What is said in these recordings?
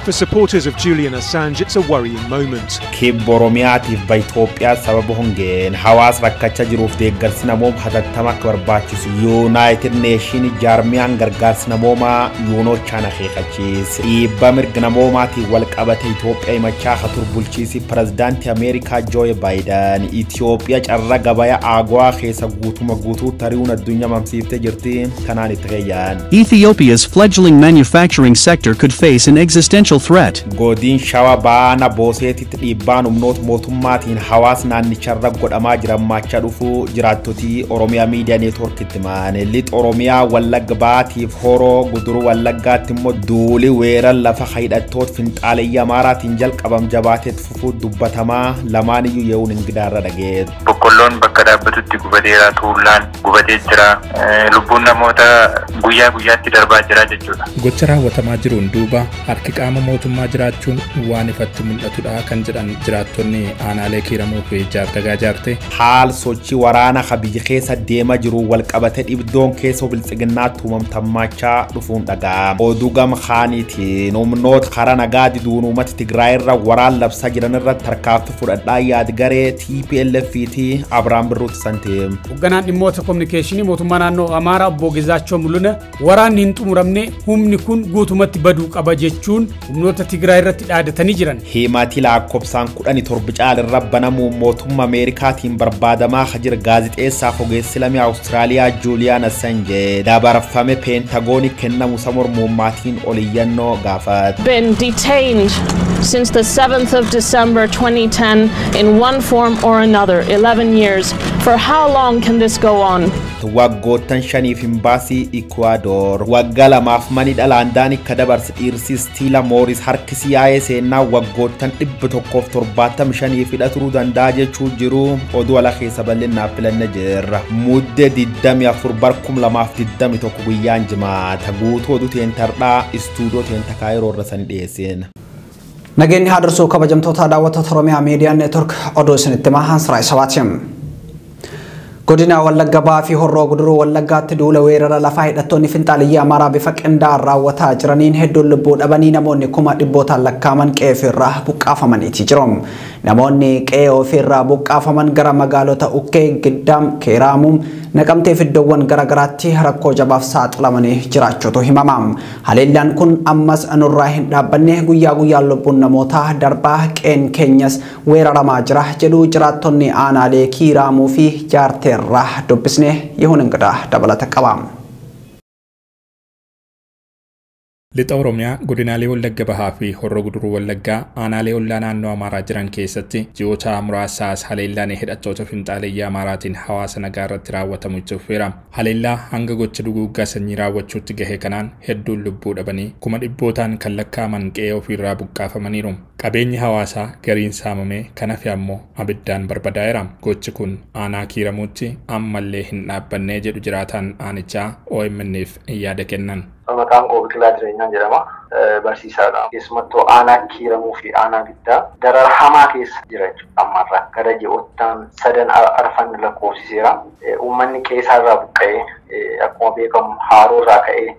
For supporters of Julian Assange, it's a worrying moment. Kibba Oromiyaatiif ba Itoophiyaa sababa hongeen hawaasa rakkachaa jiruuf deeggarsi namooma hatattama akka barbaachisu United Nation jaarmiyaan gargaarsi namoomaa UNOCHAn akeekachiise. Dhiibbaa mirga namoomaatiin wal qabate Itoophiyaa himachaa haa turu bulchiisi pirezidaantii Ameerikaa Joe Biden Itoophiyaa carra gabaya AGOA keessa guutuma guutuu tari'uun addunyaa mamsiiftee jirti kanaan itti fayyaan. Ethiopia's fledgling manufacturing sector could face an existential threat. Godin Shawaa Baana Booseetitti dhiibbaan humnoota mootummaatiin hawaasa naannicharra godhamaa jiran maachaa dhufuu jiraattotii Oromiyaa Miidiyaa Neetwoorkitti himan. Lixa Oromiyaa Wallagga Baatiif Horoo Guduruu Wallaggaatti immoo duuli weeran lafa hidhattoota finxaaleyyii Amaaraatiin jalqabam jabaateet fufuu dubbatamaa lamaaniyyuu ye'uun ingidaarra dhageet. Boqqolloon bakka dhaabbatutti gubateera, tuullaan gubatee jira, lubbuun namoota guyyaa guyyaatti darbaa jira jechuudha. Gocha raawwatamaa jiruun duuba harki qaama mootummaa jiraachuun waan ifatti mul'atudha kan jedhan jiraattonni aanaalee Kiiramuu fi Jaardagaa Jaartee. Haal sochii waraana biyya keessa deemaa jiru wal qabate dhibdoon keessa biltsiginnaatti uumamtammaachaa dhufuun dhagaa. Oduu gama kaaniitiin humnoota karaa nagaa diduun uummata Tigraay irra waraan labsaa jiran irratti tarkaanfii fudhadhaa yaad garee TPLF fi Abiraam Birruutti santeem. Hoogganaan dhimmoota kominikeeshinii mootummaa naannoo Amaaraa obbo Gizaachoo Mul'una waraanni hin xumuramne humni kun guutumatti baduu qaba jechuun humnoota Tigraay irratti dhaadatanii jiran. Himati lakkoofsaan 17 caalirra banamuu mootummaa Ameerikaatiin barbaadamaa jira gaazixeessaaf ogeessi lammii Awustiraaliyaa Juuliyaan Assange dabarfame Peentagoonii kennamu isa mormummaatiin oliyyannoo gaafate. Been detained since the 7th of December 2010 in one form or another, 11 years. For how long can this go on? Waggoottan shaniif imbaasii Ikuwaadoor waggaa lamaaf mani dhalaandaan akka dabarse dhiirsi Stiila Mooris harkisi yaa'ee seenaa waggoottan 175 hidha turuu danda'a jechuu jiru oduu ala keessa bal'innaaf filanne jirra. Muddee 24 bar 2021 guyyaan jimaata guutuu oduu teentardhaa istuudiyoo teenta kaayiroo irra sani dhiyeesseen. Nageenyi haadharsuu kabajamtoota daawwattoota Oromiyaa Miidiyaa Neetwoork oduu isinitti himaa Siraa Sabaatiim. Godina Wallagga Bahaa fi Horroo Guduruu Wallaggaatti duula weerara lafaa hidhattoonni finxaaliyyii Amaaraa bifa qindaa'aan raawwataa jiraniin hedduun lubbuu dhabanii namoonni kuma dhibbootaan lakkaaman qe'ee ofirraa buqqaafamaniiti jiru. Namoonni qe'ee ofirraa buqqaafaman gara magaalota Ukkee, Giddaam, Keeraamuu, Naqamtee fi iddoowwan garaagaraatti rakkoo jabaaf saaxilamanii jiraachuutu himama. Haleellaan kun ammas nurraa hin dhaabbanne guyyaa guyyaan lubbuun namootaa darbaa qe'een keenyas weeraramaa jira jedhu jiraattonni aanaalee Kiiraamuu fi Jaartee irraa dubbisne Yihuun Ingidaa dabalata qaba. Lixa Oromiyaa godinaalee Wallagga Bahaa fi Horroo Guduruu Wallaggaa aanaalee ollaa naannoo Amaaraa jiran keessatti ji'oota muraasaas haleellaan hidhattoota finxaaleyyii Amaaraatiin hawaasa nagaa irratti raawwatamu itti fufeera. Haleellaa hanga gocha duguuggaa sanyii raawwachuutti gahe kanaan hedduun lubbuu dhabanii kuma dhibbootaan kan lakkaa'aman qe'ee ofiirraa buqqaafamaniiru. Qabeenyi hawaasaa gariin saamamee kan hafe ammoo abiddaan barbadaa'eera. Gochi kun aanaa Kiiramuutti ammallee hin dhaabbanne jedhu jiraataan aanichaa OMN'f yaada kennan. Maqaan koo Biqilaa Jireenyaa jedhama. Barsiisaadha. Keessumattuu aanaa Kiiramuu fi aanaa Giddaa darara hamaa keessa jira jechuudha ammarraa. Gara ji'oottan sadan arfan lakkoofsiseera. Uummanni qe'eesaarraa buqqa'ee akkuma beekamu haaroorraa ka'ee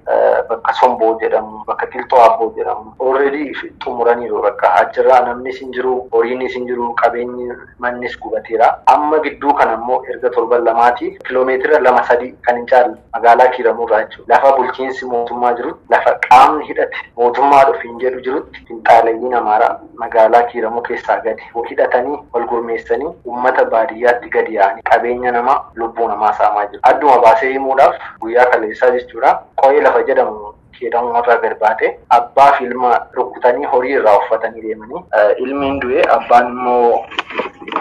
bakka Somboo jedhamu, bakka Qilxoo Abboo jedhamu already xumuraniiru bakka achirraa namnis hin jiru, horiinis hin jiru, qabeenyi mannis gubateera. Amma gidduu kana immoo erga torban lamaati kiloomeetira 2-3 kan hin caalle magaalaa Kiiramuurraa jechuudha. Lafa bulchiinsi mootummaa jirutti, lafa qaamni hidhate mootummaa dhufiin jedhu jirutti finxaaleeyyiin Amaaraa magaalaa Kiiramuu keessaa gadi hidhatanii wal gurmeessanii uummata baadiyyaatti gadi yaa'anii qabeenya namaa lubbuu namaa saamaa jiru. Adduma baasee himuudhaaf guyyaa kaleessaa jechuudha. Qo'ee lafa jedhamu Kiiramuu irraa gad baate abbaa fi ilma rukkutanii horii irraa uffatanii deemanii ilmi hin du'e abbaan immoo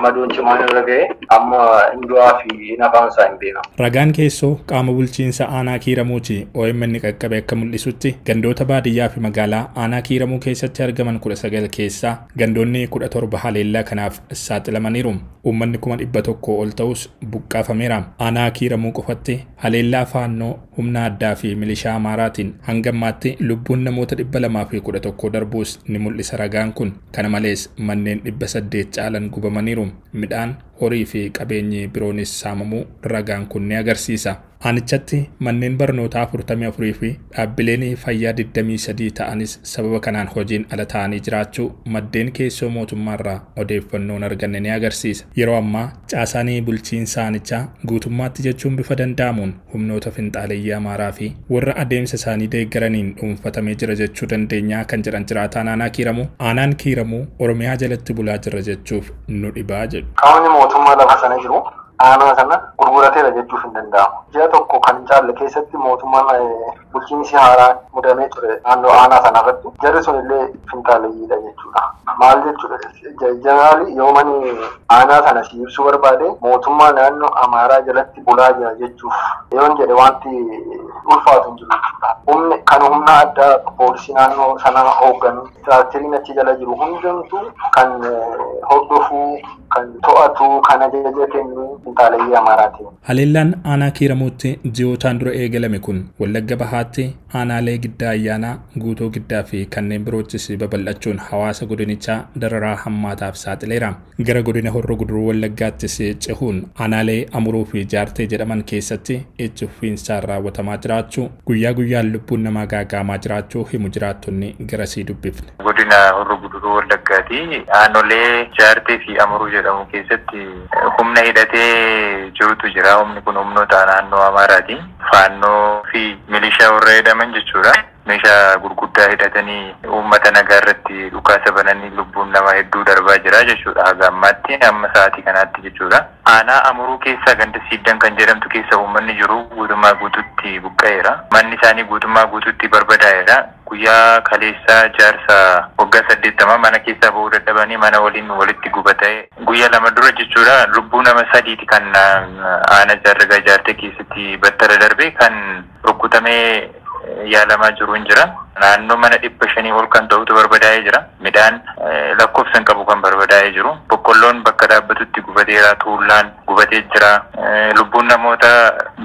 madoon cimaan irra ga'e amma hin du'aa fi hin afaan isaa hin beekamu. Ragaan keessoo qaama bulchiinsa aanaa Kiiramuuti OMN qaqqabe akka mul'isutti gandoota baadiyyaa fi magaalaa aanaa Kiiramuu keessatti argaman 19 keessaa gandoonni 17 haleellaa kanaaf saaxilamaniiru. Uummanni 100,000 ol ta'us buqqaafameera. Aanaa Kiiramuu qofatti haleellaa faannoo humna addaa fi milishaa Amaaraatiin hanga ammaatti lubbuun namoota 211 darbuus ni mul'isa ragaan kun. Kana malees manneen 800 caalan gubamaniiru. Midhaan horii fi qabeenyi biroonis saamamuu ragaan kun ni agarsiisa. Aanichatti manneen barnootaa 44 fi dhaabbileen fayyaa 23 ta'anis sababa kanaan hojiin ala ta'anii jiraachuu maddeen keessoo mootummaarraa odeeffannoon arganne ni agarsiisa. Yeroo ammaa caasaan bulchiinsa aanichaa guutummaatti jechuun bifa danda'amuun humnoota finxaaleyyii Amaaraa fi warra adeemsa isaanii deeggaraniin dhuunfatamee jira jechuu dandeenyaa kan jedhan jiraataan aanaa Kiiramuu, aanaan Kiiramuu Oromiyaa jalatti bulaa jira jechuuf nu dhibaa jedhu. Qaamni mootummaa lafa sana jiru aanaa sana gurgurateera jechuuf hin danda'amu. Ji'a tokko kan caalle keessatti mootummaan bulchiinsi haaraa mudamee ture naannoo aanaa sana irratti jarri sun illee finxaaleeyyiidha jechuudha. Maal jechuudha? Jeneraali yoo mani aanaa sana si ibsuu barbaade mootummaa naannoo Amaaraa jalatti bulaa jira jechuuf yoon jedhe wanti ulfaatu hin jiru jechuudha. Humni kan humna addaa poolisii naannoo sana hoogganu tiraakteriin achi jala jiru hundumtuu kan hordofuu, kan to'atu, kan ajaja kennu finxaaleeyyii Amaaraati. Haleellaan aanaa Kiiramuutti ji'ootaan dura eegalame kun Wallagga Bahaatti aanaalee Giddaa Ayyaanaa, Guutoo Giddaa fi kanneen biroottis babal'achuun hawaasa godinichaa dararaa hammaataaf saaxileera. Gara godina Horroo Guduruu Wallaggaattis cehuun aanaalee Amuruu fi Jaartee jedhaman keessatti itti fufiinsaan raawwatamaa jiraachuu, guyyaa guyyaan lubbuun namaa gaaga'amaa jiraachuu himu jiraattonni garasii dubbifne. Godina Horroo Guduruu Wallaggaati aanolee Jaartee fi Amuruu jedhamu keessatti humna hidhatee jirutu jira. Humni kun humnoota naannoo Amaaraati. Faannoo fi milishaa warra jedhaman jechuudha. Meeshaa gurguddaa hidhatanii uummata nagaa irratti dhukaasa bananii lubbuun nama hedduu darbaa jira jechuudha. Haga ammaatti amma sa'aatii kanaatti jechuudha. Aanaa Amuruu keessaa ganda Siiddan kan jedhamtu keessa uummanni jiru guutummaa guutuutti buqqa'eera. Manni isaanii guutummaa guutuutti barbadaa'eera. Guyyaa kaleessaa jaarsa waggaa 80 mana keessaa ba'uu dadhabanii mana waliin walitti gubata'e. Guyyaa lama dura jechuudha lubbuu nama sadiiti kan aanaa Jaarragaa Jaartee keessatti battala darbe kan rukutamee yaalamaa jiru hin jira. Naannoo mana 500 ol kan ta'utu barbadaa'ee jira. Midhaan lakkoofsa hin qabu kan barbadaa'ee jiru. Boqqolloon bakka dhaabbatutti gubateera, tuullaan gubatee jira. Lubbuun namoota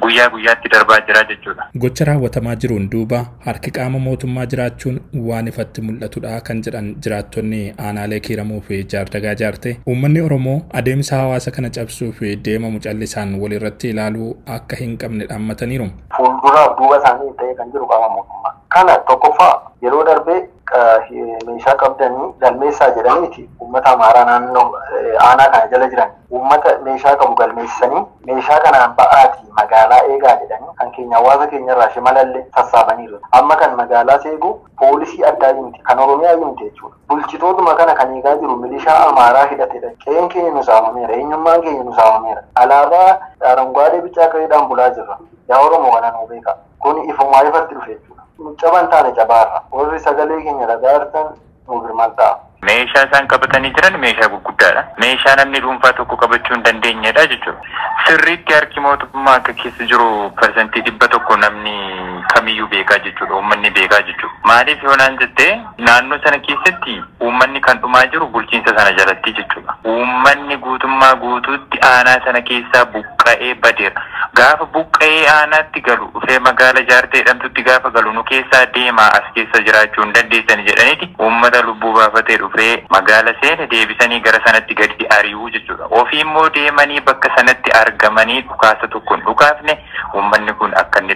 guyyaa guyyaatti darbaa jira jechuudha. Gocha raawwatamaa jiruun duuba harki qaama mootummaa jiraachuun waan ifatti mul'atudha kan jedhan jiraattonni aanaalee Kiiramuu fi Jaardagaa Jaartee. Uummanni Oromoo adeemsa hawaasa kana cabsuu fi deemamu callisaan walirratti ilaaluu akka hin qabne dhaammataniiru. Fuulduraaf duuba isaanii ta'ee kan jiru qaama mootummaa. Kana tokkoffaa yeroo darbee meeshaa qabdanii galmeessaa jedhaniiti uummata Amaaraa naannoo aanaa kana jala jiran uummata meeshaa qabu galmeessanii meeshaa kanaan ba'aati magaalaa eegaa jedhanii kan keenya hawaasa keenyarraa shimalallee sassaabaniiru. Amma kan magaalaa seegu poolisii addaa miti kan Oromiyaa miti jechuudha. Bulchitootuma kana kan eegaa jiru milishaa Amaaraa hidhatedha. Qe'een keenya nu saamameera, eenyummaan keenya nu saamameera. Alaabaa aranguwaadee bicaa qabeedhaan bulaa jirra. Yaa Oromoo kana nuu beeka. Kun ifumaa ifatti dhufe jechuudha. Caban taane cabaarra. Warri sagalee keenya dhagaartan nu birmadhaa. Meeshaa isaan qabatanii jiran meeshaa gurguddaadha. Meeshaa namni dhuunfaa tokko qabachuu hin dandeenyedha jechuudha. Sirriitti harki mootummaa akka keessa jiru 100% namni kamiyyuu beekaa jechuudha. Uummanni beekaa jechuudha. Maaliif yoo naan jettee naannoo sana keessatti uummanni kan dhumaa jiru bulchiinsa sana jalatti jechuudha. Uummanni guutummaa guutuutti aanaa sana keessaa buqqa'ee badeera. Gaafa buqqa'ee aanaatti galu dhufee magaala Jaartee jedhamtutti gaafa galu nu keessaa deemaa as keessa jiraachuu hin dandeessani jedhaniiti uummata lubbuu baafatee dhufee magaala seene deebisanii gara sanatti gadi ari'uu jechuudha. Ofii immoo deemanii bakka sanatti argamanii dhukaasa tokko hin dhukaafne uummanni kun akka inni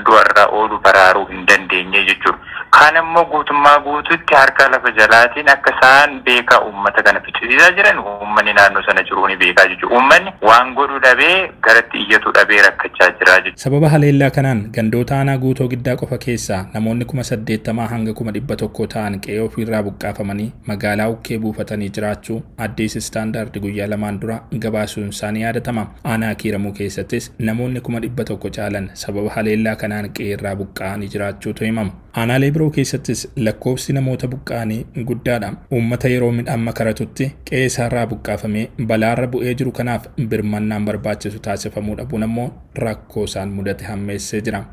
du'arraa oolu baraaruu hin dandeenye jechuudha. Kaan immoo guutummaa guutuutti harka lafa jalaatiin akka isaan beekaa uummata kana ficcisiisaa jiran uummanni naannoo sana jiru ni beekaa jechuudha. Uummanni waan godhu dhabee garatti iyyatu dhabee rakkachaa jira jechuudha. Sababa haleellaa kanaan gandoota aanaa Guutoo Giddaa qofa keessaa namoonni 80,000 hanga 100,000 ta'an qe'ee ofiirraa buqqaafamanii magaalaa Ukkee buufatanii jiraachuu Addis Istaandaard guyyaa lamaan dura gabaasuun isaanii yaadatama. Aanaa Kiiramuu keessattis namoonni 100,000 caalan sababa haleellaa kanaan qe'eerraa buqqa'anii jiraachuutu himama. Aanaalee biroo keessattis lakkoofsi namoota buqqa'anii guddaadha. Uummata yeroo midhaan makaratutti qe'ee isaarraa buqqaafamee balaarra bu'ee jiru kanaaf birmannaan barbaachisu taasifamuu dhabuun ammoo rakkoo isaan mudate hammeessee jira.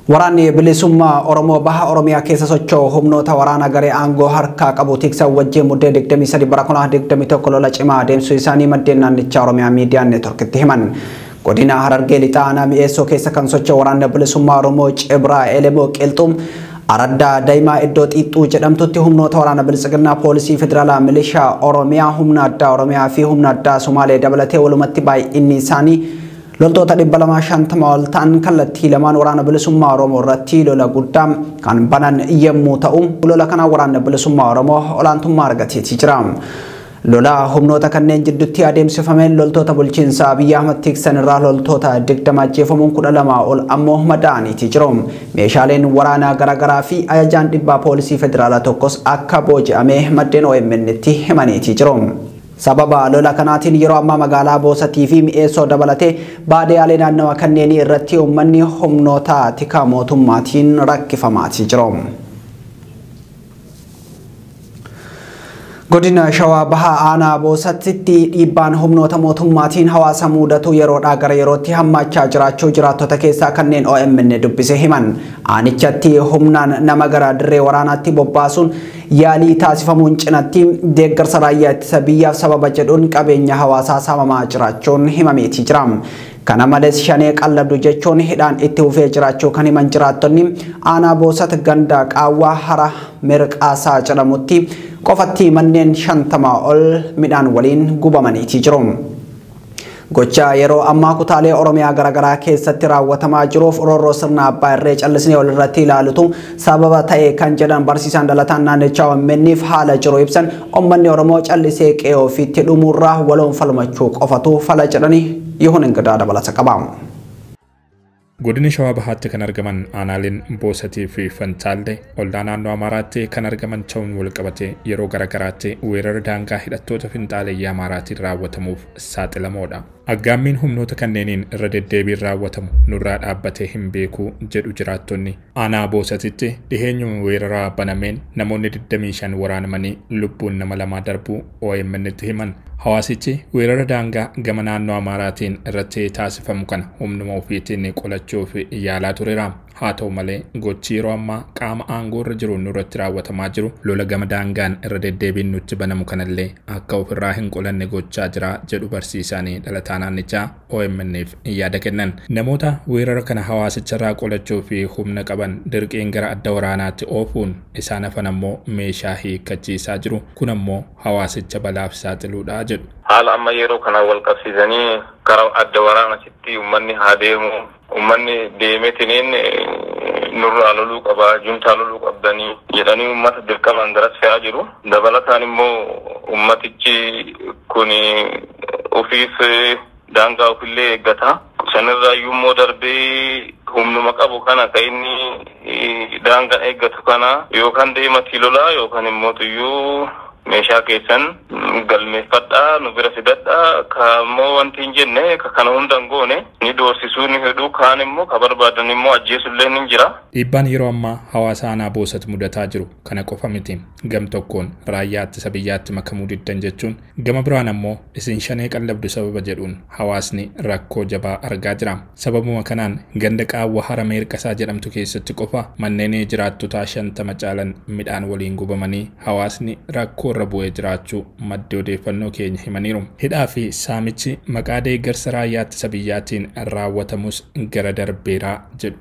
Waraanni bilisummaa Oromoo baha Oromiyaa keessa socho'u humnoota waraana garee aangoo harkaa qabu tiksan wajjin muddee 23 bara 2021 lola cimaa adeemsuu isaanii maddeen naannichaa Oromiyaa Miidiyaa Neetworkitti himan. Godina Harargee Lixaa aanaa Mi'eessoo keessa kan socho'u waraanni bilisummaa Oromoo Cibraa Elemoo Qilxuum Araddaa Daayimaa iddoo Xiixxuu jedhamtutti humnoota waraana Biltsiginnaa, poolisii federaalaa, milishaa Oromiyaa, humna addaa Oromiyaa fi humna addaa Somaalee dabalatee walumatti baay'inni isaanii loltoota 250 ol ta'an kallattii lamaan waraana bilisummaa Oromoo irratti lola guddaa kan banan yommuu ta'u, lola kanaan waraana bilisummaa Oromoo olaantummaa argateetii jira. Lola humnoota kanneen jidduutti adeemsifameen loltoota bulchiinsa Abiyyi Ahmad tiksan irraa loltoota 20 ajjeefamuun 12 ol ammoo madaa'aniitii jiru. Meeshaaleen waraanaa garaagaraa fi ajajaan dhibbaa poolisii federaalaa tokkos akka booji'ame maddeen OMN tti himaniitii jiru. Sababa lola kanaatiin yeroo ammaa magaalaa Boosatii fi Mi'eessoo dabalatee baadiyaalee naannawa kanneenii irratti uummanni humnoota tika mootummaatiin rakkifamaatii jiru. Godina Shawaa Bahaa Aanaa Boosatitti dhiibbaan humnoota mootummaatiin hawaasa mudatu yeroodhaa gara yerootti hammaachaa jiraachuu jiraattota keessaa kanneen OMN dubbise himan. Aanichatti humnaan nama gara dirree waraanaatti bobbaasuun yaalii taasifamuun cinatti deeggarsa raayyaa ittisa biyyaaf sababa jedhuun qabeenya hawaasaa saamamaa jiraachuun himameetii jira. Kana malees shanee qallabdu jechuun hidhaan itti fufee jiraachuu kan himan jiraattonni, aanaa Boosat ganda Qaawwaa Hara Mirqaasaa jedhamutti qofatti manneen 50 ol midhaan waliin gubamaniitii jiru. Gocha yeroo ammaa kutaalee Oromiyaa garaagaraa keessatti raawwatamaa jiruuf roorroo sirna abbaa irree callisnee ol irratti ilaalutu sababa ta'e kan jedhan barsiisaan dhalataan naannichaa OMN'if haala jiru ibsan, uummanni Oromoo callisee qe'ee ofiitti dhumuurraa waloon falmachuu qofatu fala jedhanii Yihun Ingidaa dabalata qaba. Godina Shawaa Bahaatti kan argaman aanaaleen Boosatii fi Fantaallee ollaa naannoo Amaaraatti kan argaman ta'uun wal qabatee yeroo garaagaraatti weerara daangaa hidhattoota finxaaleeyyii Amaaraatiin raawwatamuuf saaxilamoodha. Aggaammiin humnoota kanneeniin irra deddeebiin raawwatamu nurraa dhaabbatee hin beeku jedhu jiraattonni. Aanaa Boosatitti dhiheenyuma weeraraa banameen namoonni 25 waraanamanii lubbuun nama lamaa darbuu OMN tti himan. Hawaasichi weerara daangaa gama naannoo Amaaraatiin irratti taasifamu kana humnuma ofiitiin qolachuuf yaalaa tureera. Haa ta'u malee gochi yeroo ammaa qaama aangoo irra jiruun nurratti raawwatamaa jiru lola gama daangaan irra deddeebiin nutti banamu kanallee akka ofirraa hin qolanne gochaa jira jedhu barsiisaanii dhalataa naannichaa OMN'f yaada kennan. Namoota weerara kana hawaasicharraa qolachuu fi humna qaban dirqiin gara adda waraanaatti oofuun isaan hafan ammoo meeshaa hiikkachiisaa jiru. Kun ammoo hawaasicha balaaf saaxiluudha jedhu. Haala amma yeroo kana wal qabsiisanii gara adda waraanaatti uummanni haa deemu. Uummanni deemeetiniin nurraa loluu qaba, juntaa loluu qabdanii jedhanii uummata dirqamaan garas fe'aa jiru. Dabalataan immoo uummatichi kun ofiif daangaa ofillee eeggata. Sanirraa immoo darbee humnuma qabu kana kan inni daangaa eeggatu kana yookaan deematii lolaa yookaan immoo tuyyuu meeshaa keessan galmeeffadhaa nu bira fidadhaa ka immoo wanti hin jenne ka kana hunda hin goone ni doorsisuu ni heduu kaan immoo ka barbaadan immoo ajjeesullee ni jira. Dhiibbaan yeroo ammaa hawaasa aanaa Boosat mudataa jiru kana qofa miti. Gam tokkoon raayyaa ittisa biyyaatti makamuu diddan jechuun gama biraan ammoo isin shanee qallabdu sababa jedhuun hawaasni rakkoo jabaa argaa jira. Sababuma kanaan ganda Qaawwa Hara Meerqasaa jedhamtu keessatti qofa manneen jiraattotaa 50 caalan midhaan waliin gubamanii hawaasni rakkoo irra bu'ee jiraachuu maddi odeeffannoo keenya himaniiru. Hidhaa fi saamichi maqaa deeggarsa raayyaa ittisa biyyaatiin raawwatamus gara darbeeraa jedhu.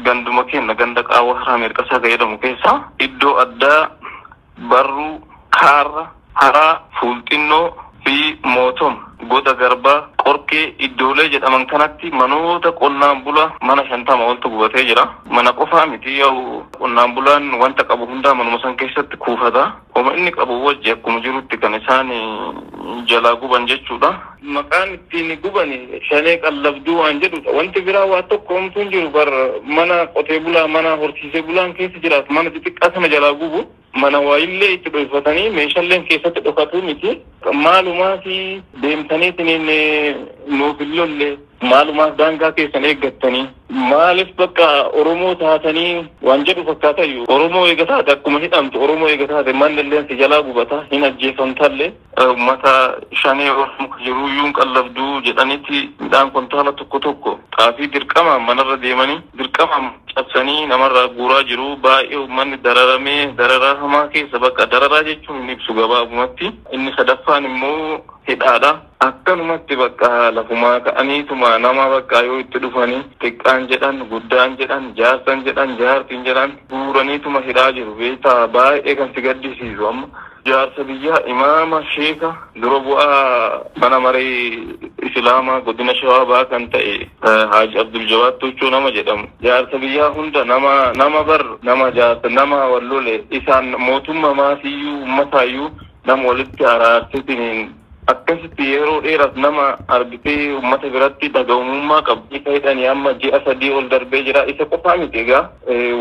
Ganduma keenya ganda Qaawwa Hara Meerqasaa kan jedhamu keessa iddoo addaa Barruu, Kaarra, Haraa, Fuulxinnoo fi Mootom, Goda Garbaa, Qorkee iddoolee jedhaman kanatti manoota qonnaan bulaa mana 50 oltu gubatee jira. Mana qofaa miti yoo qonnaan bulaan wanta qabu hundaa manuma san keessatti kuufata. Homa inni qabu wajji akkuma jirutti kan isaan jalaa guban jechuudha. Maqaan ittiin guban shanee qallabduu waan jedhudha. Wanti biraa waa tokko homtuu hin jiru bar mana qotee bulaa mana horsiisee bulaan keessa jiraatu mana xixiqqaa sana jalaa gubu. Mana waayillee itti dho'ifatanii meeshaaleen keessatti dhokatu miti. Maalumaa fi deemtaniitiin nuuf hin lolle maalumaaf daangaa keessan eeggattanii maaliif bakka Oromoo taatanii waan jedhu fakkaatayyuu Oromoo eega taate akkuma hidhamtu Oromoo eega taate manni illee si jalaa gubata hin ajjeefamtallee uummata shanee Oromoo jiru iyyuu qallabduu jedhanitti midhaan kontaala tokko tokko xaafii dirqamaan manarra deemanii dirqamaan cabsanii namarraa guuraa jiru. Baay'ee uummanni dararamee dararaa hamaa keessa bakka dararaa jechuun hin ibsu gabaabumatti. Inni sadaffaan immoo Hidhaadha. Akkanumatti bakka lafumaa ka'aniituma nama bakka yoo itti dhufanii xiqqaan jedhan, guddaan jedhan, jaarsan jedhan, jaartiin jedhan, guuraniituma hidhaa jiru. Beektaa, baay'ee kan si gaddisiisu amma jaarsa biyyaa, imaama, sheeka, dura bu'aa mana maree islaamaa godina Shawaa Bahaa kan ta'e Haaji Abdul Jawaad Tuchuu nama jedhamu, jaarsa biyyaa hunda, nama bar nama jaarsa nama wallole isaan mootummaa maasiyyuu ummataayyuu nama walitti araarsitiin akkasitti yeroo dheeraaf nama argitee uummata biratti dhaga'ummaa qabu. Isa hidhanii amma ji'a 3 ol darbee jira. Isa qofaa miti egaa,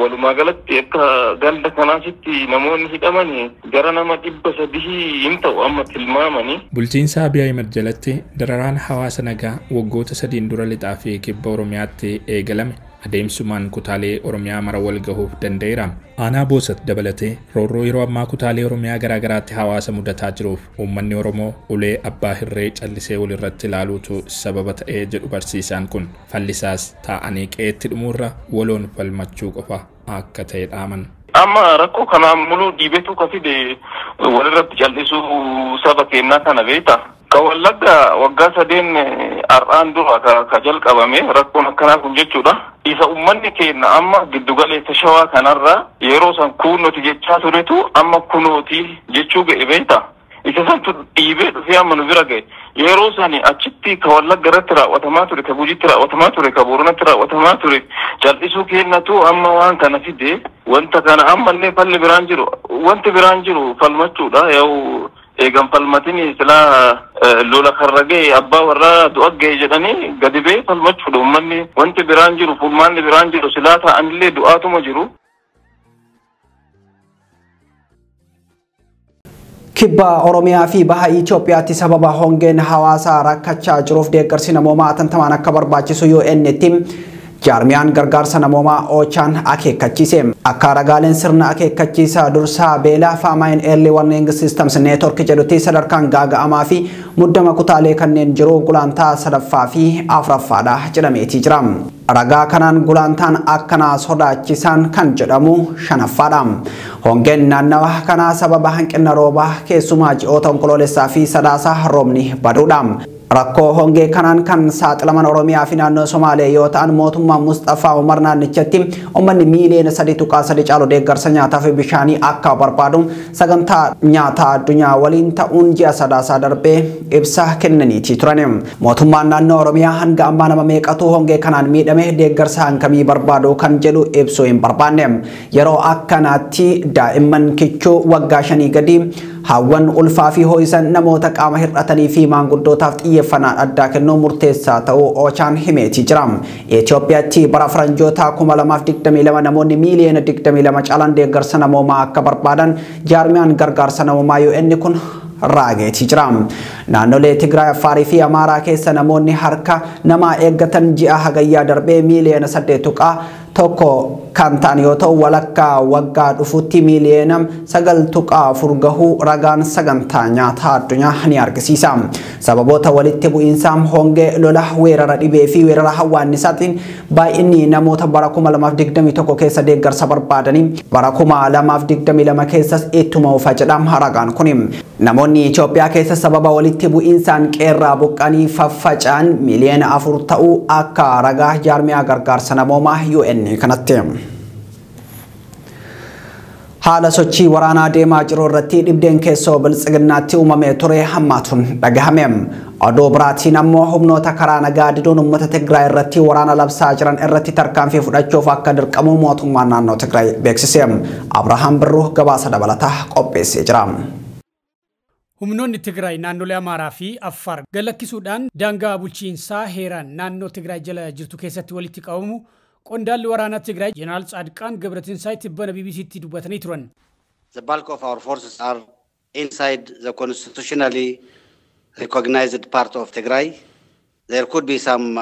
walumaa galatti akka ganda kanaasitti namoonni hidhaman gara nama 300 hin ta'u amma tilmaamanii. Bulchiinsa Abiy Ahmed jalatti dararaan hawaasa nagaa waggoota 3n dura lixaa fi kibba Oromiyaatti eegalame adeemsumaan kutaalee Oromiyaa mara wal gahuuf danda'eera. Aanaa Boosat dabalatee roorroo yeroo ammaa kutaalee Oromiyaa garaagaraatti hawaasa mudataa jiruuf uummanni Oromoo ulee abbaa hirree callisee walirratti ilaaluutu sababa ta'ee jedhu barsiisaan kun. Fallisaas taa'anii qe'eetti dhumuurra waloon falmachuu qofa akka ta'e dhaaman. Amma rakkoo kanaan muluu dhiibetu ka fide walirratti callisuu saba keenyaa kana, beektaa. Ka Wallagga waggaa 3 har'aan dura ka jalqabame rakkoon akkanaa kun jechuudha. Isa uummanni keenya amma giddugaleessa Shawaa kanarraa yeroo san kunuuti jechaa turetu amma kunuuti jechuu ga'e, beektaa. Isa santu dhiibee dhufee amma nu bira ga'e. Yeroo sani achitti ka Wallagga irratti raawwatamaa ture, ka Gujitti raawwatamaa ture, ka Booranatti raawwatamaa ture. Cal'isuu kennatu amma waan kana fide. Wanta kana ammallee falli biraan jiru, wanti biraan jiru falmachuudha. Yoo eegan falmatini silaa lola karra ga'e, abbaa warraa du'a ga'e jedhanii gadi ba'ee falmachuudha uummanni. Wanti biraan jiru, furmaanni biraan jiru, silaa ta'anillee du'aatuma jiru. Kibba Oromiyaa fi Baha Itoophiyaatti sababa hongeen hawaasa rakkachaa jiruuf deeggarsi namoomaa atattamaan akka barbaachisu UN'tti jaarmiyaan gargaarsa namoomaa OCHAn akeekkachiise. Akka ragaaleen sirna akeekkachiisaa dursaa beelaa Famine Early Warning Systems Network jedhutti, sadarkaan gaaga'amaa fi muddama kutaalee kanneen jiru gulantaa sadaffaa fi afuraffaadha jedhameetii jira. Ragaa kanaan gulantaan akkanaa sodaachisaan kan jedhamu shanaffaadha. Hongeen naannawa kanaa sababa hanqina roobaa, keessumaa ji'oota Onkoloolessaa fi Sadaasaa roobni baduudha. Rakkoo hongee kanaan kan saaxilaman Oromiyaa fi naannoo Somaalee yoo ta'an, mootummaan Mustafaa Umar naannichatti uummanni miiliyoona 3.3 caalu deeggarsa nyaataa fi bishaanii akka barbaadu Sagantaa Nyaataa Addunyaa waliin ta'uun ji'a Sadaasaa darbee ibsa kennaniitii turan. Mootummaan naannoo Oromiyaa hanga ammaa nama meeqatu hongee kanaan miidhame, deeggarsa hangamii barbaadu kan jedhu ibsuu hin barbaanne. Yeroo akkanaatti daa'imman kichuu waggaa 5 gadi, hawwan ulfaa fi ho'isan, namoota qaama hir'atanii fi maanguddootaaf xiyyeeffannaan addaa kennuu murteessaa ta'uu OCHAn himeetii jira. Itoophiyaatti bara faranjoota 2022 namoonni miiliyoona 22 caalan deeggarsa namoomaa akka barbaadan jaarmiyaan gargaarsa namoomaa UN kun raageetii jira. Naannolee Tigraay, Affaarii fi Amaaraa keessa namoonni harka namaa eeggatan ji'a Hagayyaa darbee miiliyoona 8.1 kan ta'an yoo ta'u, walakkaa waggaa dhufutti miiliyoona 9.4 gahuu ragaan Sagantaa Nyaataa Addunyaa ni argisiisa. Sababoota walitti bu'iinsaa, hongee, lola, weerara dhibee fi weerara hawwaannisaatiin baay'inni namoota bara 2021 keessa deeggarsa barbaadanii bara 2022 keessas ittuma ufa jedha ragaan kun. Namoonni Itoophiyaa keessa sababa walitti bu'iinsaan qeerraa buqqanii faffaca'an miiliyoona 4 ta'uu akka ragaa jaarmiyaa gargaarsa namoomaa UN kanatti. Haala sochii waraanaa deemaa jiru irratti dhibdeen keessoo Biltsiginnaatti uumamee ture hammaatuun dhagahame. Oduu biraatiin ammoo humnoota karaa nagaa diduun uummata Tigraay irratti waraana labsaa jiran irratti tarkaanfii fudhachuuf akka dirqamu mootummaan naannoo Tigraay beeksise. Abrahaam Birruu gabaasa dabalataa qopheessee jira. Humnoonni Tigraay naannolee Amaaraa fi Affaar galakkisuudhaan daangaa bulchiinsaa heeraan naannoo Tigraay jala jirtu keessatti walitti qabamu qondaalli waraanaa Tigraay Jeneraal Tsaadqaan Gabratinsaay tibbana BBCtti dubbatanii turan. The bulk of our forces are inside the constitutionally recognized part of Tigray. There could be some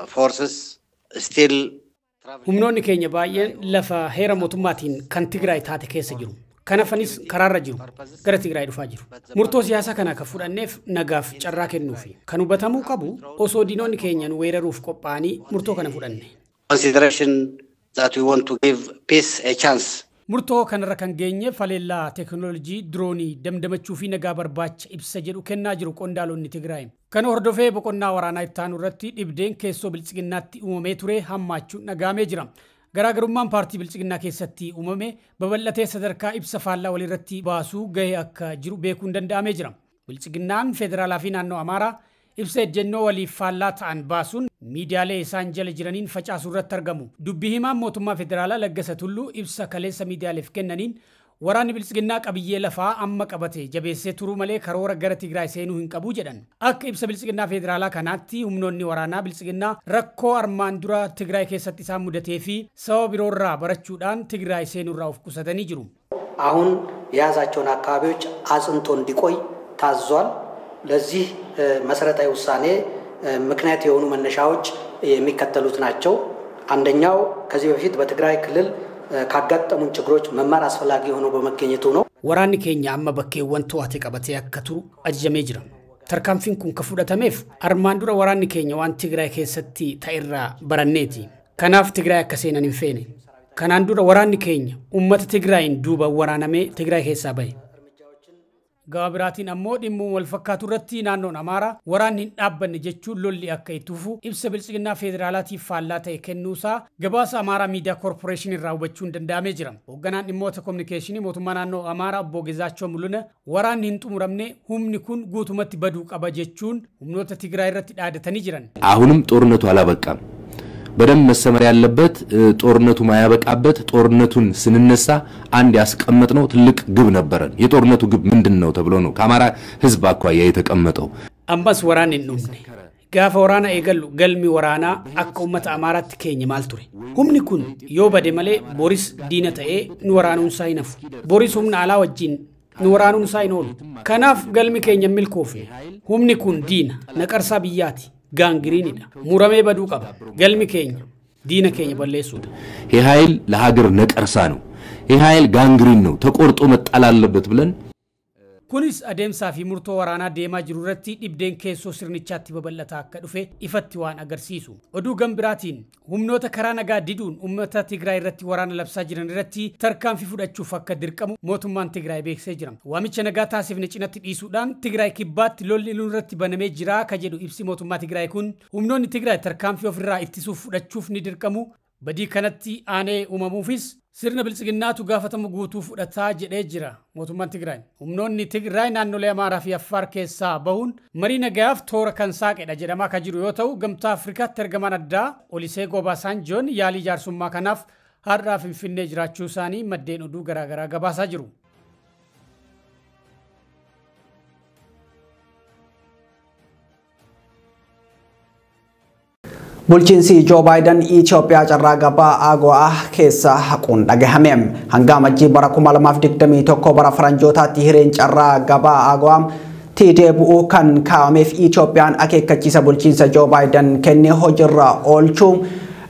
forces still. Humnoonni keenya baay'een lafa heera mootummaatiin kan Tigraay taate keessa jiru. Kanafanis karaarra jiru. Gara Tigraay dhufaa jiru. Murtoo siyaasaa kana kan fudhanneef nagaaf carraa kennuufi. Kan hubatamuu qabu, osoo diinonni keenya nu weeraruuf qophaa'anii murtoo kana fudhanne. Consideration that we want to give peace a chance. Murtoo kanarra kan geenye faleellaa teekinooloojii diroonii damdamachuu fi nagaa barbaacha ibsa jedhu kennaa jiru qondaalonni Tigraay. Kana hordofee boqonnaa waraanaa itti aanu irratti dhibdeen keessoo biltsiginnaatti uumamee ture hammaachuun dhagahamee jira. Garaagarummaan paartii biltsiginnaa keessatti uumame babal'atee sadarkaa ibsa faallaa walirratti baasuu gahee akka jiru beekuun danda'amee jira. Biltsiginnaan federaalaa fi naannoo Amaaraa ibsa ejjennoo waliif faallaa ta'an baasuun miidiyaalee isaan jala jiraniin facaasuu irratti argamu. Dubbii himaan mootummaa federaalaa Laggasa Tulluu ibsa kaleessa miidiyaaleef kennaniin waraanni biltsiginnaa qabiyyee lafaa amma qabate jabeessee turuu malee karoora gara Tigraay seenuu hin qabu jedhan. Akka ibsa biltsiginnaa federaalaa kanaatti humnoonni waraanaa biltsiginnaa rakkoo armaan dura Tigraay keessatti isaan mudatee fi sababa biroorraa barachuudhaan Tigraay seenuurraa of qusatanii jiru. አሁን የያዛቸውን አካባቢዎች አጽንቶ እንዲቆይ ታዟል። ለዚህ መሰረታዊ ውሳኔ ምክንያት የሆኑ መነሻዎች የሚከተሉት ናቸው። አንደኛው ከዚህ በፊት በትግራይ ክልል ካጋጠሙን ችግሮች መማር አስፈላጊ ሆኖ በመገኘቱ ነው። Waraanni keenya amma bakkeewwan to'ate qabatee akka turu ajajamee jira. Tarkaanfiin kun kan fudhatameef armaan dura waraanni keenya waan Tigraay keessatti ta'erraa baranneeti. Kanaaf Tigraay akka seenan hin feene. Kanaan dura waraanni keenya uummata Tigraayin duuba waraanamee Tigraay keessaa bahe. Gama biraatiin ammoo dhimmuun wal fakkaatu irratti naannoon Amaaraa waraanni hin dhaabbanne jechuun lolli akka itti fufu ibsa biltsiginnaa federaalaatiif faallaa ta'e kennuusaa gabaasa Amaaraa Miidiyaa Koorporeeshinii irraa hubachuun danda'amee jira. Hoogganaan dhimmoota kominikeeshinii mootummaa naannoo Amaaraa obbo Gezaachoo Mul'una waraanni hin xumuramne humni kun guutumatti baduu qaba jechuun humnoota Tigraay irratti dhaadatanii jiran. አሁንም ጦርነቱ አላበቃም። በደንብ መሰመር ያለበት ጦርነቱ ማያበቃበት ጦርነቱን ስንነሳ አንድ ያስቀመጥነው ትልቅ ግብ ነበረን። የጦርነቱ ግብ ምንድነው ተብሎ ነው ከአማራ ህዝብ አኳያ የተቀመጠው። Ammas waraanni hin dhumne. Gaafa waraana eegallu galmi waraanaa akka uummata Amaaraatti keenya maal ture? Humni kun yoo bade malee Boris diina ta'ee nu waraanuun isaa hin hafu. Boris humna alaa wajjin nu waraanuun isaa hin oolu. Kanaaf galmi keenya milkoofne. Humni kun diina naqarsaa biyyaati. Gaangiriinidha. Muramee baduu qaba. Galmi keenya diina keenya balleessuudha. ይህ ኃይል ለሀገር ነቀርሳ ነው። ይህ ኃይል ጋንግሪን ነው፣ ተቆርጦ መጣል አለበት ብለን Kunis adeemsaa fi murtoo waraanaa deemaa jiru irratti dhibdeen keessoo sirnichaatti babal'ataa akka dhufe ifatti waan agarsiisu. Oduu gama biraatiin humnoota karaa nagaa diduun uummata Tigraay irratti waraana labsaa jiran irratti tarkaanfii fudhachuuf akka dirqamu mootummaan Tigraay beeksisee jira. Waamicha nagaa taasifne cinatti dhiisuudhaan Tigraay kibbaatti lolli irratti banamee jira ka jedhu ibsi mootummaa Tigraay kun humnoonni Tigraay tarkaanfii ofirraa ittisuuf fudhachuuf ni dirqamu. Badii kanatti aanee uumamuufis sirna biltsiginnaatu gaafatamu guutuu fudhataa jedhee jira mootummaan Tigraay. Humnoonni Tigraay naannolee Amaaraa fi Affaar keessaa bahuun marii nagayaaf toora kan saaqedha jedhamaa kan jiru yoo ta'u gamtaa Afrikaatti ergamaan addaa Olusegun Obasanjoon yaalii jaarsummaa kanaaf har'aa Finfinnee jiraachuu isaanii maddeen oduu garaagaraa gabaasaa jiru. Bulchiinsi Joo Baayiden Itoophiyaa carraa gabaa AGOA keessa haquun dhagahame. Hanga amajjii bara 2021 bara faranjootaatti hireen carraa gabaa AGOA TD bu'uu kan kaa'ameef Itoophiyaan akeekkachiisa bulchiinsa Joo Baayiden kenne hojiirra oolchuu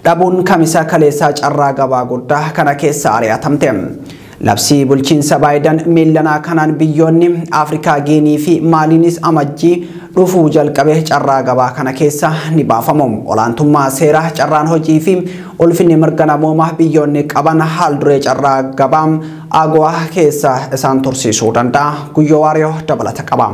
dhabuun kamisa kaleessaa carraa gabaa guddaa kana keessa ari'atamte. Labsii bulchiinsa Baayiden miilanaa kanaan biyyoonni Afrikaa Giinii fi Maaliinis amajjii dhufuu jalqabee carraa gabaa kana keessa ni baafamu. Olaantummaa seeraa carraan hojii fi ulfinni mirga namoomaa biyyoonni qaban haal duree carraa gabaa AGOA keessa isaan tursiisuu danda'a. Guyyoo Waariyoo dabalata qaba.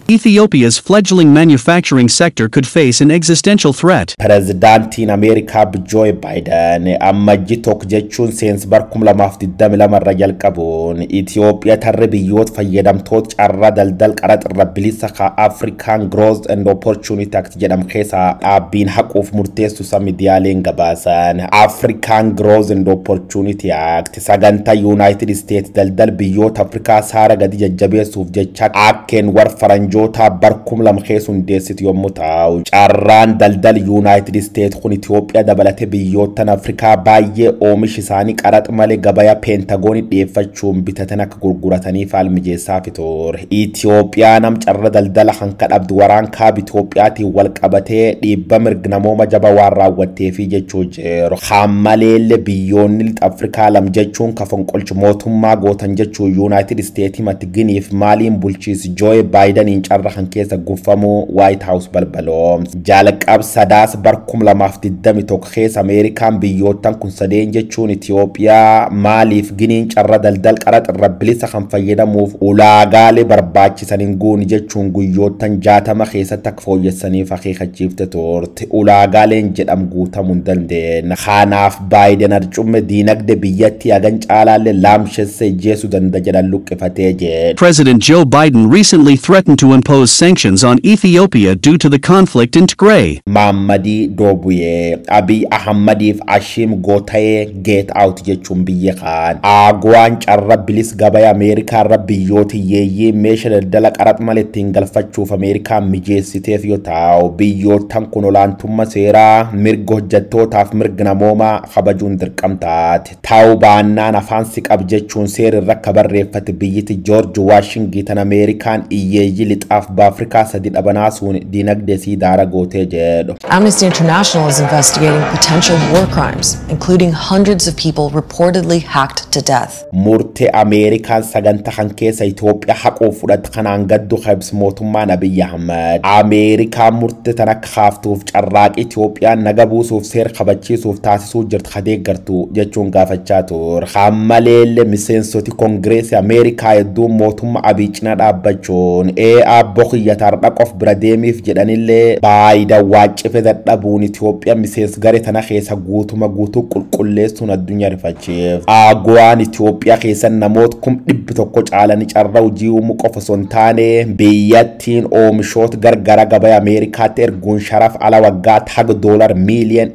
Ethiopia's fledgling manufacturing sector could face an existential threat. Pireezidaantiin Ameerikaa Joo Baayiden amajjii tokko jechuun seensa bara 2022 irra jalqabuun Itoophiyaa tarree biyyoota fayyadamtoota carraa daldala qaraxa irra bilisa ka African Growth and Opportunity Act jedhamu keessaa dhaabbiin haquuf murteessu isa miidiyaaleen gabaasan. African Growth and Opportunity Act sagantaa United States daldala biyyoota Afrikaa saara gadi jajjabeessuuf jecha akkeen warra faranjoota barkum lama keessa hundeessitu yommuu ta'u carraan daldala United States kun Itoophiyaa dabalatee biyyoottan Afrikaa baay'ee oomisha isaanii qaraxa malee gabayaa peentagoonii dhiyeeffachuun bitatan akka gurgurataniif haala mijeessaaf ture. Itoophiyaan am carra daldala hanka dhabdu waraan kaaba Itoophiyaatiin wal qabatee dhiibba mirga namooma jabaa waan raawwatteefi jechuu jiru. Hammaleellee biyyoonni lixa Afrikaa lam jechuun ka fonqolchi mootummaa gootan jechuu United States himatti Giniif Maaliin bulchiinsi Joo Baayideniin carra kan keessa gufamu White House balbaloom. Jalqab sadaas bar 2021 keessa Ameerikaan biyyoottan kun sadeen jechuun Itoophiyaa maaliif Giniin carra daldal qaraxa irra bilisa kan fayyadamuuf ulaagaalee barbaachisan hin guune jechuun guyyoottan 60 keessatti akka fooyyessaniif akeekkachiifte turte. Ulaagaaleen jedham guutamuu hin dandeenye. Kanaaf Baayiden arcumme diinagdee biyyattii hagan caalaallee laamshessee ijjeesuu danda'a jedhan luqqifatee jedhe. President Joe Biden recently threatened to impose sanctions on Ethiopia due to the conflict in Tigray. Maammadii Doobuyee, Abiy Ahmadiif Ashim Gootayee get out jechuun biyya kaan. Aagwaan carra bilis gabaa Ameerikaa irra biyyoota hiyyeeyyii meeshaa daldala qaraxa malee ittiin galfachuuf Ameerikaan mijeessiteef yoo ta'u biyyoottan kun olaantummaa seeraa mirga hojjettootaaf mirga namoomaa kabajuun dirqamtaati. Ta'uu baannaan afaan si qab jechuun seera irra akka barreeffate biyyiti George Washington Ameerikaan hiyyeeyyii lixaaf Afrikaa sadi dhabanaasuun diinagdee sii daara gootee jedhu. Amnesty International is investigating potential war crimes, including hundreds of people reportedly hacked to death. Murtee Ameerikaan sagantaa kan keessa Itoophiyaa haquuf fudhatte kanaan gaddu kabs mootummaan Abiyyi Ahmad. Ameerikaan murtee tan akka kaaftuuf carraaqii Itoophiyaan naga buusuuf seera kabachiisuuf taasisuu jirtu kadeeggartu jechuun gaafachaa ture. Hammaleellee miseensoti Kongireesii Ameerikaa hedduun mootummaa Abiy cina dhaabbachuun abboo kiyyatar dhaqof bira deemiif jedhanillee Baayiden waaccife dadhabuun Itoophiyaa miseensa garee tana keessa guutuma guutuu qulqulleessuun addunyaa rifachiif. Aagwaan Itoophiyaa keessa namoota 100,000 caalanii carraa hojii uumuu qofa osoo hin taane biyyattiin oomishoota gargara gabaa Ameerikaatti erguun sharaf ala waggaatti haga $100 million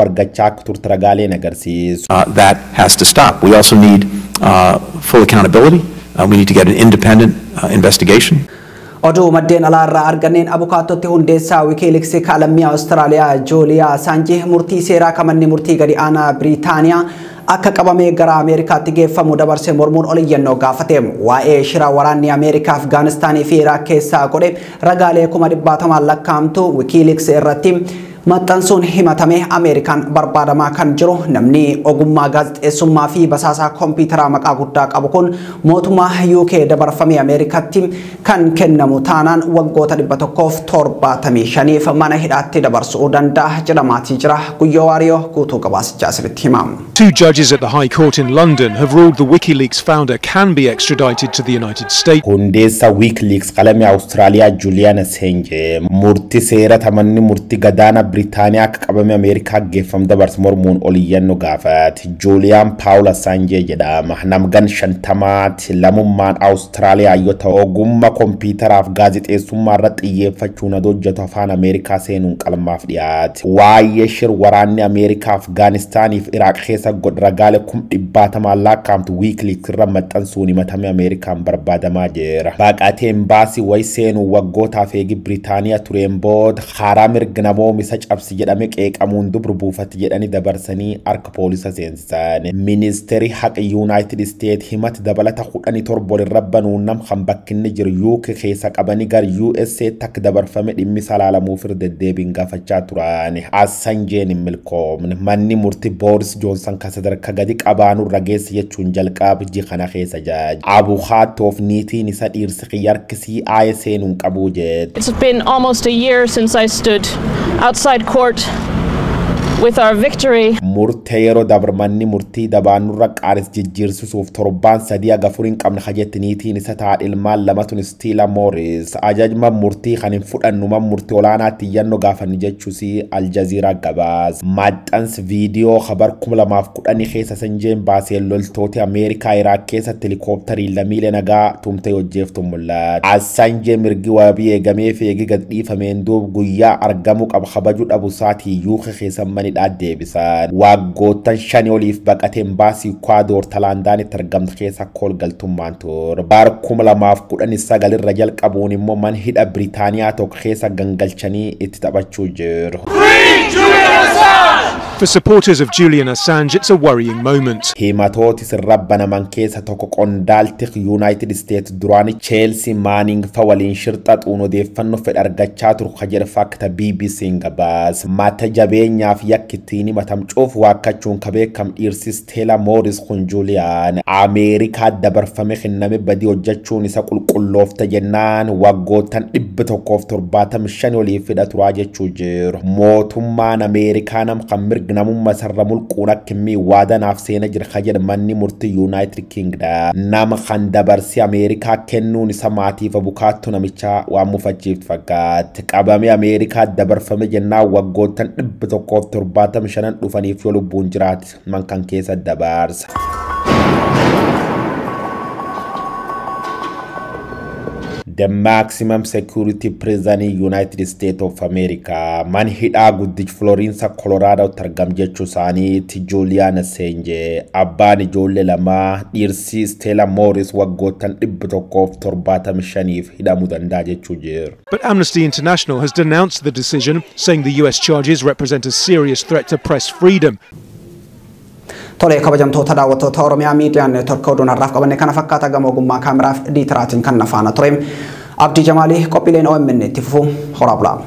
argachaa akka turte ragaaleen agarsiisu. That has to stop. We also need full accountability. We need to get an independent investigation. Oduu maddeen alaarraa arganneen abukaattotti hundeessaa Wikileaks lammii Awustiraaliyaa Jooliyaa Asaanjii murtii seeraa kamanni murtii gadi aanaa Biriitaaniyaa akka qabamee gara Ameerikaatti geeffamu dabarsee mormuun ol iyyannoo gaafate. Waa'ee shira waraanni Ameerikaa Afgaanistaanii fi Iraaq keessaa godhe ragaalee 100,000 lakkaa'amtu Wikileaks irratti maxxansuun himatame Ameerikaan barbaadamaa kan jiru namni ogummaa gaazexeessummaa fi basaasaa kompiitaraa maqaa guddaa qabu kun mootummaa UK dabarfamee Ameerikaatti kan kennamu taanaan waggoota 175 mana hidhaatti dabarsuu danda'a jedhamaatii jira. Guyyoo Waariyoo guutuu gabaasichaa isinitti himama. Two judges at the High Court in London have ruled the WikiLeaks founder can be extradited to the United States. Hundeessa WikiLeaks qalamii Awustiraaliyaa Julian Assange murtii seera tamanni murtii gadaana Biriitaaniyaa akka qabame Ameerikaa geeffamu dabarsu mormuun ol iyyannoo gaafate. Julian Paul Assange jedhama. Namgan 50 lammummaan Awustiraaliyaa yoo ta'u ogummaa kompiitaraaf gaazexeessummaa irratti xiyyeeffachuun hojjetu afaan Ameerikaa seenuun qalmaaf dhiyaate. Waa'ee shir waraanni Ameerikaa Afgaanistaaniif Iraaq keessa godhe ragaalee 100,000 lakkaa'amtu WikiLeaks irra maxxansuun himatame Ameerikaan barbaadamaa jira. Baqatee embaasii wayi seenuun waggootaaf eegi Biriitaaniyaa tureen booda haaraa mirga namooma isa cabsi jedhame qeeqamuun dubru buufatti jedhanii dabarsanii harka poolisa seensisan. Ministeerri haqa Yuunaayitid Isteet himati dabalata 17 irra banuun nam kan bakkinni jiru UK keessa qabanii gara USA takka dabarfame dhimmi salaalamuuf irra deddeebiin gaafachaa turan. Assanjeen hin milkoomne. Manni murtii Boris Johnson kan sadarkaa gadi qabaanuu rageessa jechuun jalqaba ji'a kana keessa jaaje. Abukaatoof niitiin isa dhiirsi xiyyaarkisii aayee seenuun qabuu jedhe. It's been almost a year since I stood outside court with our victory. Murtee yeroo dabarmanni murtii dabaanurra qaaris jijjiirsisuuf torbaan 3 haga 4 hin qabne kajetti niitiin isa ta'a ilmaan lamatun Stiila Morris ajajma murtii kan hin fudhannu murtii olaanaatti iyyannoo gaafanni jechuus Aljaziiraa gabaas. Maxxansi viidiyoo kabar 2010 keessa Sanjeen baasee loltooti Ameerikaa Iraaq keessatti helikoophtarii lammiilee nagaa tumtee hojjeeftu mul'ata. Assanjee mirgi wabii eegamee fi eegi gad dhiifameen duub guyyaa argamuu qaba kabajuu dhabu isaatii UK keessa manidhaa deebisan. Waggoottan 5 oliif baqatee embaasii Ikwaador Talaandaanitti argamtu keessa koolgaltummaan ture. Bara 2019 irra jalqabuun immoo mana hidha Biriitaaniyaa tokko keessa gangalchanii itti taphachuu jiru. Free Julian Assange! For supporters of Julian Assange, it's a worrying moment. Himatooti sirra banaman keessa tokko qondaalti United States duraanii Chelsea Manning fa waliin shirxaxuun odeeffannoo fedha argachaa turu ka jedhe fakta BBC'n gabaas. Mata jabeenyaaf yakkittiin himatamcuuf waakkachuun ka beekam dhiirsi Stella Morris kun Julian Ameerikaa dabarfame kenname badii hojjechuun isa qulqulloofte jennaan waggootan 175 olii fidha turaa jechuu jiru. Mootummaan Ameerikaa nam kan mirga namummaa sarara mulquun akka himmi waadanaaf seena jira ka jedhe manni murtii United Kingdom. Nama kan dabarsee Ameerikaa kennuun isa maatiif abukaattu namichaa waan mufachiiftu fakkaatti. Qabamee Ameerikaa dabarfame jennaan waggootan 175 dhufaniif yoo lubbuun jiraate man kan keessa dabarsa. The maximum security prison in United States of America man hidhaa guddich Florence, Colorado argam jechuu isaaniitti Julian Assange abbaan ijoollee lamaa dhiirsi Stella Morris waggootan 175 hidhamuu danda'a jechuu jiru. But Amnesty International has denounced the decision, saying the US charges represent a serious threat to press freedom. Tole kabajamtoota daawwattoota Oromiyaa Miidiyaa Neetwork oduun har'aaf qabanne kana fakkaata gama ogummaa kaameraaf diitiraatiin kan nafaana ture. Abdii Jamaalii qophiileen OMN itti fufuu horaa bulaa.